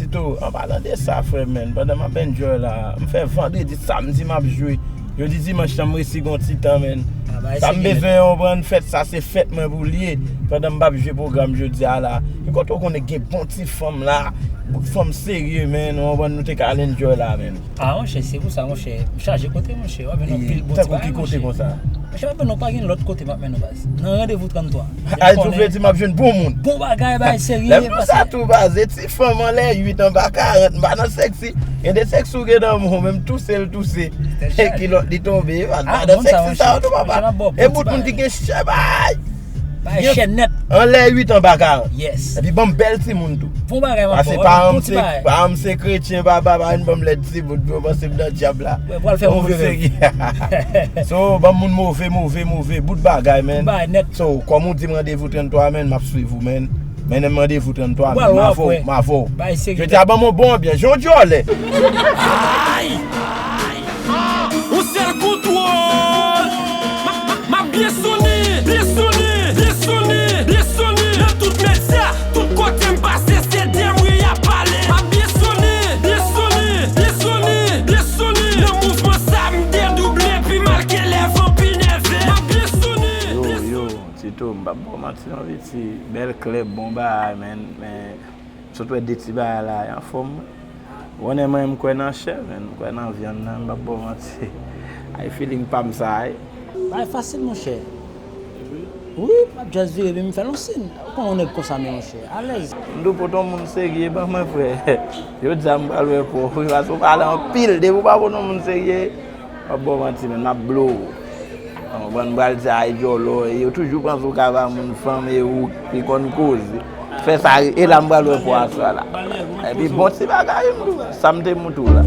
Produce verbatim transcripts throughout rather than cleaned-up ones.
Tou, an palan de sa, frè m, menn, pandan m ap enjoy la, m fè vandredi, samdi m ap jwe. Jodi dimanch lan, m resi gon ti tan, menn. Sa m bezwen, w konprann, fèt sa, se fèt mwen pou l ye. Pandan m p ap jwe pwogram jodi a la. Ki kote w konnen gen bon ti fanm la, bout fanm serye, menn, w konprann, nou te ka al enjoy la, menn. Ah, monchè, se pou sa, monchè. M chaje kote, monchè. W ap jwenn anpil bon ti bagay, monchè. Tankou ki kote konsa? Monchè, m ap mennen w, pa gen lòt kote m ap mennen w, baz. Nan randevou trannntwa. Ay, tou vle di m ap jwenn bon moun. Bon bagay, bagay serye. Lè m di w sa tou, baz, e ti fanm anlè uit anba karant, m pa nan sèksi. Gen de sèksi w gen nan men w, menm touse l touse. E kilòt li tonbe, baz. M pa nan sèksi sa yo tou, papa. E bout moun ki gen chè, bay. Bay chè nèt. Anlè uit anba karant. Yes. Epi ban m bèl timoun tou. Bon bagay, papa. Paske paran m se, paran m se kretyen, papa, pa vin ban m lèd timoun, yo panse m nan dyab la. Pral fè move menm. So, ban m moun move, move, move, bout bagay, menn. Bout bagay nèt. So, kòm ou di m randevou trannntwa, menn, m ap swiv ou, menn. Mennen m randevou trannntwa, menn. M avè w, m avè w. Jodi a ban m yon bon anbyans, jan w di w lè. Ay! Yon sèl kontwòl. M ap byen sonnen, byen sonnen, byen sonnen, byen sonnen. Nan tout medya, tout kote m pase, se de m wi y ap pale. M ap byen sonnen, byen sonnen, byen sonnen, byen sonnen. Nan mouvman sa, m dedouble, pi mal ke lè van pi nève. M ap byen sonnen. Yo, yo, Tito, m p ap ba w manti non, piti. Bèl klèb, bon bagay, menn. Men, sot wè de ti bagay la, y anfòm. Ou konnen mwen, m kwè nan chè, menn, m kwè nan vyann nan, m p ap ba w manti. Ay, feeling pa m sa, ay. Bagay fasil, monchè. Wi, m ap just vire, epi m fè l yon siy. Ou konnen yon nèg konsa, men, monchè, alèz. M tou pot yon moun serye, ban mwen, frè. Jodi a, m pral wè pa w, wi, paske w pale anpil, depi w pa pot yon moun serye, m ap ba w manti, menn, m ap blow ou. Ou konprann, m pral di, "Ay, djòlò, e yo toujou panse w ka ba moun fanm, e ou ki konn koze." Fè sa, e la m pral wè pou aswè la. Epi bon ti bagay, m tou, sa m te moutou la.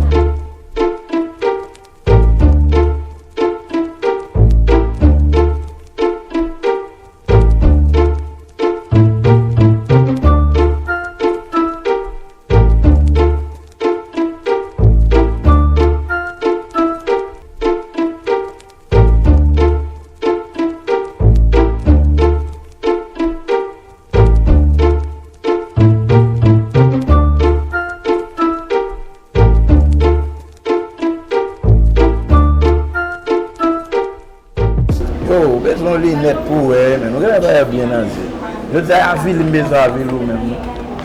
Yo, ou bezwen yon linèt pou wè, men nou genlè pa wè byen nan zye. Jodi a, avili m bezwen avili w menm, non.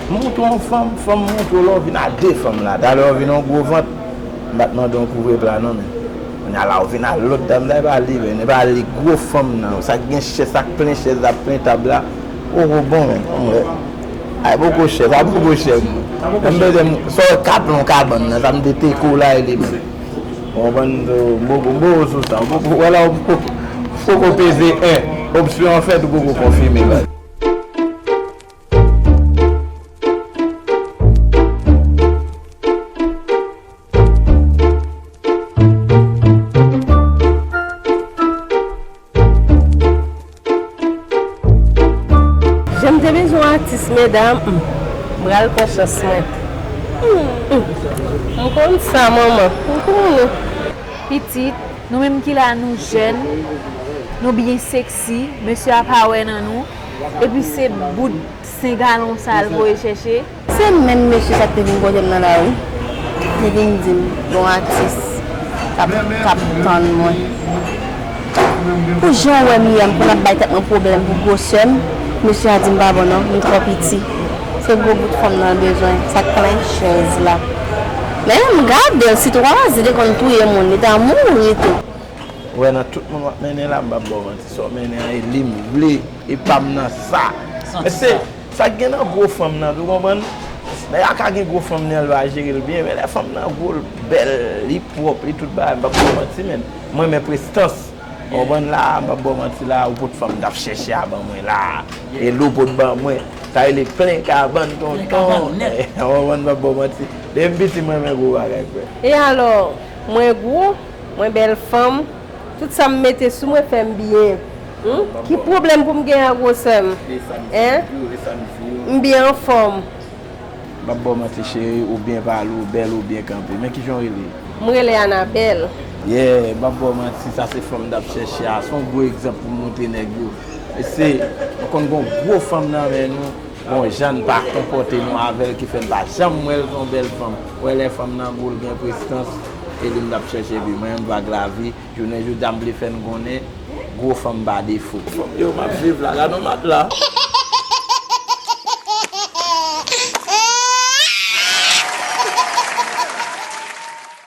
M montre w yon fanm, fanm montre w lè w vin a de fanm la. Talè w vin yon gwo vant, m pa t mande w kouvre pla non, men. Kounye a la, w vin a lòt dam, sa e pa li, men. E pa li, gwo fanm nan. Sa k gen chèz, sa k plen chèz la, plen tab la. Poko bon, men. Ay, poko chè, sa poko chè, mwen. M bezwen, sa w ka plen yon kabann nan, sa m te teke w la, e li menm. Ou konprann, m poko, m poko sou sa, ou poko, wè la, ou poko, poko peze en. Opsyon an fèt, ou poko konfime, baz. Jan m te bezwen yon atis, medam, m pral pran chans mwen. M konn sa, manman, m konnen. Pitit, nou menm ki la, nou jèn, nou byen seksi, mesye a pa wè nan nou, epi se bout sen galon sa l voye chèche. Se menm mesye sa k te vin kote m nan lari. Li vin di m, gon atis k ap, k ap tann mwen. Pou jan w wè m ye a, m konn ap bay tèt mwen pwoblèm pou gwosè m. Mesye a di m pa bon non, m twò piti. Se gwo bout fanm nan l bezwen, sa k plen chèz la. Men m gade l, si twazi te konn touye moun, li ta mouri tou. Ou wè nan tout moun w ap mennen la, m p ap ba w manti, sa w mennen an, e li m vle, e pa m nan sa. Mesye, sa k gen nan gwo fanm nan, ou konprann? Nèg la ka gen gwo fanm nan, l va jere l byen, men lè fanm nan gwo, l bèl, li pwòp, li tout bagay, m p ap ba w manti, men m renmen prestans. Ou konprann la, m p ap ba w manti la, ou pot fanm m t ap chèche a ban mwen la. E li w pot ban mwen. Sa rele plen kabann, tonton. Ou konprann, m p ap ba w manti. Depi m piti, m renmen gwo bagay, frè. E alò, mwen gwo, mwen bèl fanm, tout sa m mete sou mwen fè m byen. Hmm? Ki pwoblèm pou m gen ak gwosè m? Hein? M byen anfòm. M p ap ba w manti, cheri, ou byen pale, ou bèl, ou byen kanpe. Men kijan w rele? M rele Anabèl. Yeah, m p ap ba w manti, sa se fanm m t ap chèche a. Se yon gwo egzanp pou m montre nèg yo. Mesye, nou konn gen yon gwo fanm nan men nou, Bon, jan n pa konpòte nou avè l ki fè n pa janm wè l se yon bèl fanm. Wè lè fanm nan gou l gen prestans, e li m t ap chèche epi mwen menm vag lavi, jounen jodi a m vle fè n konnen gwo fanm pa defo. Fanm yo m ap viv la, gade yon matla.